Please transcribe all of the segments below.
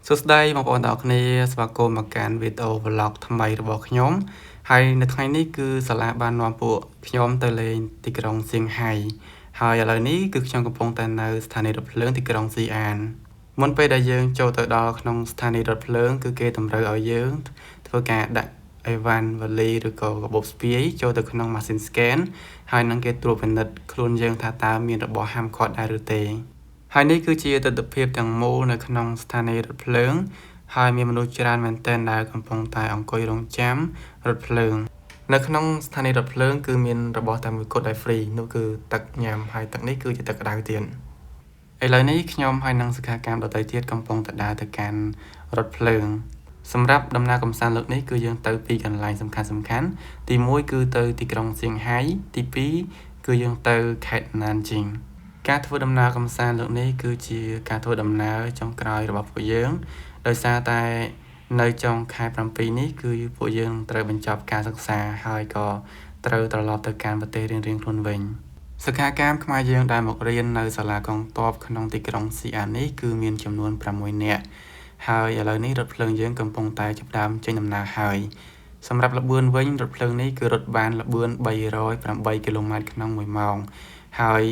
សួស្តីបងប្អូនទាំងអស់គ្នាស្វាគមន៍មកកាន់វីដេអូ vlog ថ្មីរបស់ខ្ញុំហើយនៅថ្ងៃនេះគឺសាលាបាននាំពួកខ្ញុំទៅលេងទីក្រុងសៀងហៃហើយឥឡូវនេះគឺខ្ញុំកំពុងតែនៅស្ថានីយ៍រថភ្លើងទីក្រុងស៊ីអានមុនពេលដែលយើងចូលទៅដល់ក្នុងស្ថានីយ៍រថភ្លើងគឺគេតម្រូវឲ្យយើងធ្វើការដាក់អីវ៉ាន់វ៉ាលីឬក៏កាបូបស្ពាយចូលទៅក្នុងម៉ាស៊ីន scan ហើយនឹងគេត្រួតពិនិត្យខ្លួនយើងថាតើមានរបស់ហាមឃាត់ដែរឬទេហើយនេះគឺជាទិដ្ឋភាពទាំងមូលនៅក្នុងស្ថានីយ៍រថភ្លើងហើយមានមនុស្សច្រើនមែនទែនដែលកំពុងតែអង្គុយរង់ចាំរថភ្លើងនៅក្នុងស្ថានីយ៍រថភ្លើងគឺមានរបស់តែមួយគត់ដែល free នោះគឺទឹកញ៉ាំហើយទឹកនេះគឺជាទឹកក្តៅទៀតឥឡូវនេះខ្ញុំហើយនឹងសិក្ខាកាមដទៃទៀតកំពុងតែដើរទៅកាន់រថភ្លើងសម្រាប់ដំណើរកម្សាន្តលើកនេះគឺយើងទៅពីរកន្លែងសំខាន់ៗទី1គឺទៅទីក្រុងសៀងហៃទី2គឺយើងទៅខេត្តណានជីងការធ្វើដំណើរកម្សាន្តលើកនេះគឺជាការធ្វើដំណើរចុងក្រោយរបស់ពួកយើងដោយសារតែនៅចុងខែ7នេះគឺពួកយើងត្រូវបញ្ចប់ការសិក្សាហើយក៏ត្រូវត្រឡប់ទៅកាន់ប្រទេសរៀងៗខ្លួនវិញសិក្ខាកាមខ្មែរយើងដែលមករៀននៅសាលាកងទ័ពក្នុងទីក្រុងស៊ីអាននេះគឺមានចំនួន6នាក់ហើយឥឡូវនេះរថភ្លើងយើងកំពុងតែចាប់ផ្ដើមចេញដំណើរហើយសម្រាប់ល្បឿនវិញរថភ្លើងនេះគឺរត់បានល្បឿន308គីឡូម៉ែត្រក្នុង1ម៉ោងហើយ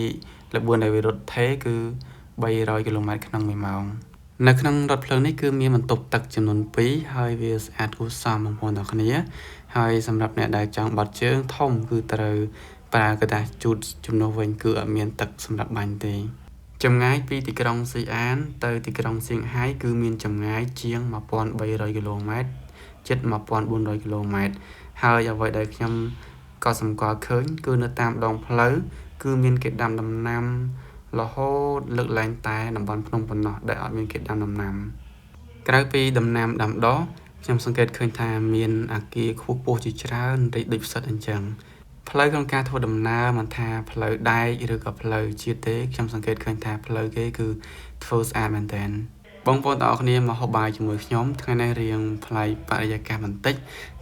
ល្បឿនដែលវារត់ថេគឺ300គីឡូម៉ែត្រក្នុង1ម៉ោងនៅក្នុងរថភ្លើងនេះគឺមានបន្ទប់ទឹកចំនួន2ហើយវាស្អាតគួរសមបងប្អូនទាំងគ្នាហើយសម្រាប់អ្នកដែលចង់បត់ជើងធំគឺត្រូវប្រើក្រដាសជូតជំនួសវិញគឺអត់មានទឹកសម្រាប់បាញ់ទេចម្ងាយពីទីក្រុងស៊ីអានទៅទីក្រុងសៀងហៃគឺមានចម្ងាយជាង1300គីឡូម៉ែត្រជិត1400គីឡូម៉ែត្រហើយអ្វីដែលខ្ញុំក៏សម្គាល់ឃើញគឺនៅតាមដងផ្លូវគឺមានគេដាំដំណាំរហូតលើកលែងតែតំបន់ភ្នំប៉ុណ្ណោះដែលអត់មានគេដាំដំណាំក្រៅពីដំណាំដាំដុះខ្ញុំសង្កេតឃើញថាមានអគារខ្ពស់ៗជាច្រើនរីកដូចផ្សិតអញ្ចឹងផ្លូវក្នុងការធ្វើដំណើរមិនថាផ្លូវដែកឬក៏ផ្លូវជាតិទេខ្ញុំសង្កេតឃើញថាផ្លូវគេគឺធ្វើស្អាតមែនទែនបងប្អូនទាំងអស់គ្នាមកហូបបាយជាមួយខ្ញុំថ្ងៃនេះរៀងប្លែកបរិយាកាសបន្តិច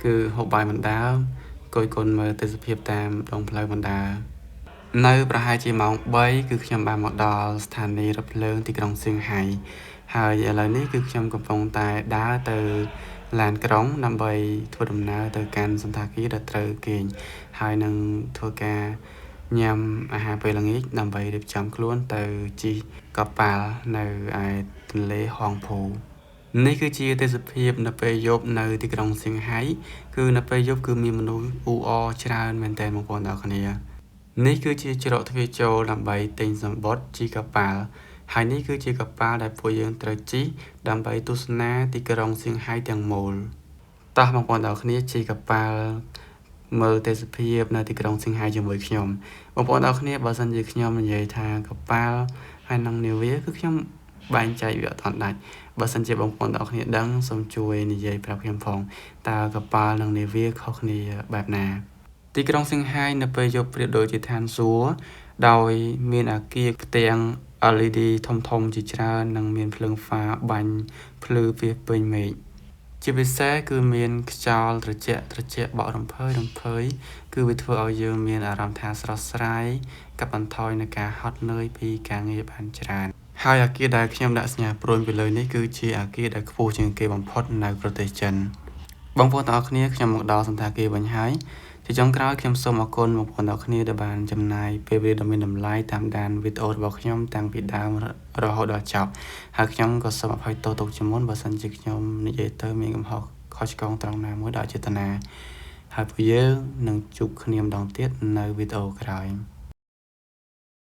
គឺហូបបាយបណ្ដើគយគន់មើលទេសភាពតាមដងផ្លូវបណ្ដើនៅប្រហែលជាម៉ោង3គឺខ្ញុំបានមកដល់ស្ថានីយ៍រថភ្លើងទីក្រុងសៀងហៃហើយឥឡូវនេះគឺខ្ញុំកំពុងតែដើរទៅឡានក្រុងដើម្បីធ្វើដំណើរទៅកាន់សណ្ឋាគារដែលត្រូវគេងហើយនឹងធ្វើការញ៉ាំអាហារពេលល្ងាចដើម្បីរៀបចំខ្លួនទៅជិះកប៉ាល់នៅឯទន្លេហងភូនេះគឺជាទេសភាពនៅពេលយប់នៅទីក្រុងសៀងហៃគឺនៅពេលយប់គឺមានមនុស្សអ៊ូអរច្រើនមែនទែនបងប្អូនទាំងអស់គ្នានេះគឺជាច្រកទ្វារចូលដើម្បីទិញសំបុត្រជិះកប៉ាល់ហើយនេះគឺជាកប៉ាល់ដែលពួកយើងត្រូវជិះដើម្បីទស្សនាទីក្រុងសៀងហៃទាំងមូលតោះបងប្អូនទាំងអស់គ្នាជិះកប៉ាល់មើលទេសភាពនៅទីក្រុងសៀងហៃជាមួយខ្ញុំបងប្អូនទាំងអស់គ្នាបើសិនជាខ្ញុំនិយាយថាកប៉ាល់ហើយនឹងនាវាគឺខ្ញុំបែងចែកវាអត់ទាន់ដាច់បើសិនជាបងប្អូនទាំងអស់គ្នាដឹងសូមជួយនិយាយប្រាប់ខ្ញុំផងតើកប៉ាល់និងនាវាខុសគ្នាបែបណាទីក្រុងសៀងហៃនៅពេលយប់ប្រៀបដូចជាឋានសួគ៌ដោយមានអគារផ្ទាំង LED ធំៗជាច្រើននិងមានភ្លើងហ្វាបាញ់ភ្លឺពាសពេញមេឃជាពិសេសគឺមានខ្យល់ត្រជាក់ត្រជាក់បក់រំភើយរំភើយគឺវាធ្វើឲ្យយើងមានអារម្មណ៍ថាស្រស់ស្រាយកាត់បន្ថយនូវការហត់នឿយពីការងារបានច្រើនហើយអគារដែលខ្ញុំដាក់សញ្ញាព្រួយពីលើនេះគឺជាអគារដែលខ្ពស់ជាងគេបំផុតនៅប្រទេសចិនបងប្អូនទាំងអស់គ្នាខ្ញុំមកដល់សណ្ឋាគារវិញហើយជាចុងក្រោយខ្ញុំសូមអរគុណបងប្អូនទាំងអស់គ្នាដែលបានចំណាយពេលវេលាដ៏មានតម្លៃតាមដានវីដេអូរបស់ខ្ញុំតាំងពីដើមរហូតដល់ចប់ហើយខ្ញុំក៏សូមអភ័យទោសទុកជាមុនបើសិនជាខ្ញុំនិយាយទៅមានកំហុសខុសឆ្គងត្រង់ណាមួយដោយចេតនាហើយពួកយើងនឹងជួបគ្នាម្ដងទៀតនៅវីដេអូក្រោយ។